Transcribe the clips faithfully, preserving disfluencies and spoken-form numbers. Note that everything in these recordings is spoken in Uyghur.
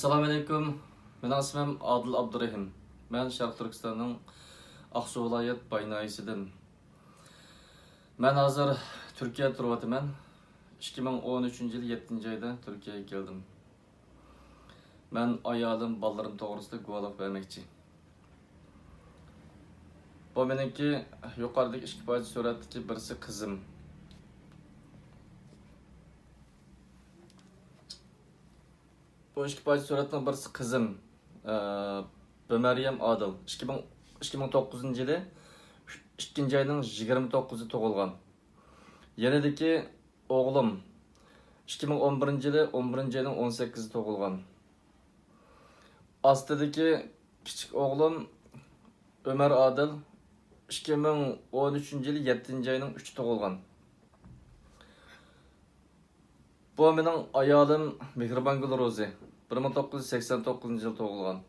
ئەسسالامۇئەلەيكۇم. مېنىڭ ئىسمىم ئادىل ئابدۇرېھىم. مەن شەرقىي تۈركىستاننىڭ ئاقسۇ ۋىلايەت باي ناھىيەسىدىن. مەن ھازىر تۈركىيەدە تۇرۇۋاتىمەن. ئىككى مىڭ ئون ئۈچىنچى يىل يەتتىنچى ئايدا تۈركىيەگە كەلدىم. مەن ئايالىم، بالىلىرىم توغرىسىدا گۇۋاھلىق بەرمەكچى. بۇ مېنىڭكى يۇقىرىدىكى ئىككى پارچە سۈرەتتىكى بىرسى قىزىم. بۇ ئىككى پارچە سۈرەتنىڭ بىرسى قىزىم، ئە، بىمەريەم ئادىل. ئىككى مىڭ، ئىككى مىڭ توققۇزىنچى يىلى ئىككىنچى ئاينىڭ يىگىرمە توققۇزى تۇغۇلغان. يېنىدىكى ئوغلۇم ئىككى مىڭ ئون بىرىنچى يىلى ئون بىرىنچى ئاينىڭ ئون سەككىزى تۇغۇلغان. ئاستىدىكى كىچىك ئوغلۇم ئۆمەر ئادىل، ئىككى مىڭ ئون ئۈچىنچى يىلى يەتتىنچى ئاينىڭ ئۈچى تۇغۇلغان. بۇ مېنىڭ ئايالىم مېھرىبانگۈل روزى، بىر مىڭ توققۇز يۈز سەكسەن توققۇزىنچى يىل تۇغۇلغان.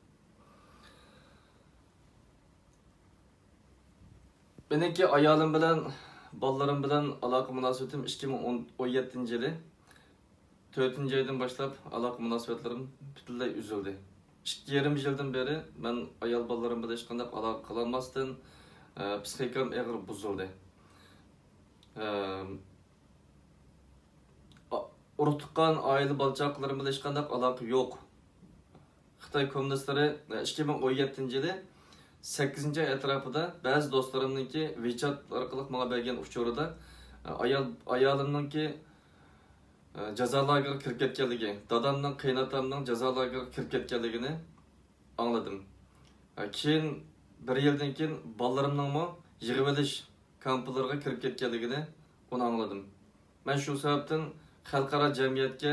مېنىڭكى ئايالىم بىلەن، بالىلىرىم بىلەن ئالاقە مۇناسىۋىتىم ئىككى مىڭ ئون يەتتىنچى يىلى تۆتىنچى ئايدىن باشلاپ ئالاقە مۇناسىۋەتلىرىم پۈتۈنلەي ئۈزۈلدى. ئىككى يېرىم يىلدىن بېرى مەن ئايال بالىلىرىم بىلەن ھېچقانداق ئالاقە قىلالماستىن، ئە، پسىخىكام ئېغىر بۇزۇلدى. ئە، ئا-، ئۇرۇق-تۇغقان، ئائىلە، بالا-چاقىلىرىم بىلەن ھېچقانداق ئالاقە يوق. خىتاي كوممۇنىستلىرى ئىككى مىڭ ئون يەتتىنچى يىلى سەككىزىنچى ئاي ئەتراپىدا بەزى دوستلىرىمنىڭكى ۋىچات ئارقىلىق ماڭا بەرگەن ئۇچۇرىدا، ئايال، ئايالىمنىڭكى جازا لاگېرىغا كىرىپ كەتكەنلىكى، دادامنىڭ، قېيىنئاتامنىڭ جازا لاگېرىغا كىرىپ كەتكەنلىكىنى ئاڭلىدىم. كېيىن، بىر يىلدىن كېيىن بالىلىرىمنىڭمۇ يىغىۋېلىش كامپلىرىغا كىرىپ كەتكەنلىكىنى ئۇنى ئاڭلىدىم. مەن شۇ سەۋەبتىن خەلقئارا جەمئىيەتكە،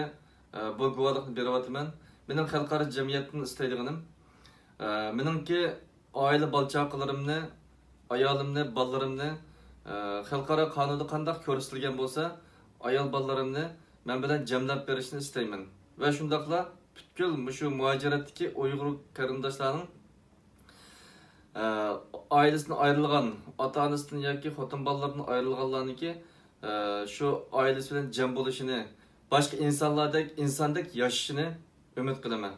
ئە، بۇ گۇۋاھلىقنى بېرىۋاتىمەن. مېنىڭ خەلقئارا جەمئىيەتتىن ئىستەيدىغىنىم، ئە، مېنىڭكى ئائىلە بالا-چاقىلىرىمنى، ئايالىمنى، بالىلىرىمنى، ئە، خەلقئارا قانۇندا قانداق كۆرسىتىلگەن بولسا، ئايال بالىلىرىمنى مەن بىلەن جەملەپ بېرىشنى ئىستەيمەن. ۋە شۇنداقلا پۈتكۈل مۇشۇ مۇھاجىرەتتىكى ئۇيغۇر قېرىنداشلارنىڭ ئە، ئائىلىسىدىن ئايرىلغان، ئاتا-ئانىسىدىن ياكى خوتۇن بالىلىرىدىن ئايرىلغانلارنىڭكى، ئە، شۇ ئائىلىسى بىلەن جەم بولۇشىنى، باشقا ئىنسانلاردەك، ئىنساندەك ياشىشىنى ئۈمىد قىلىمەن.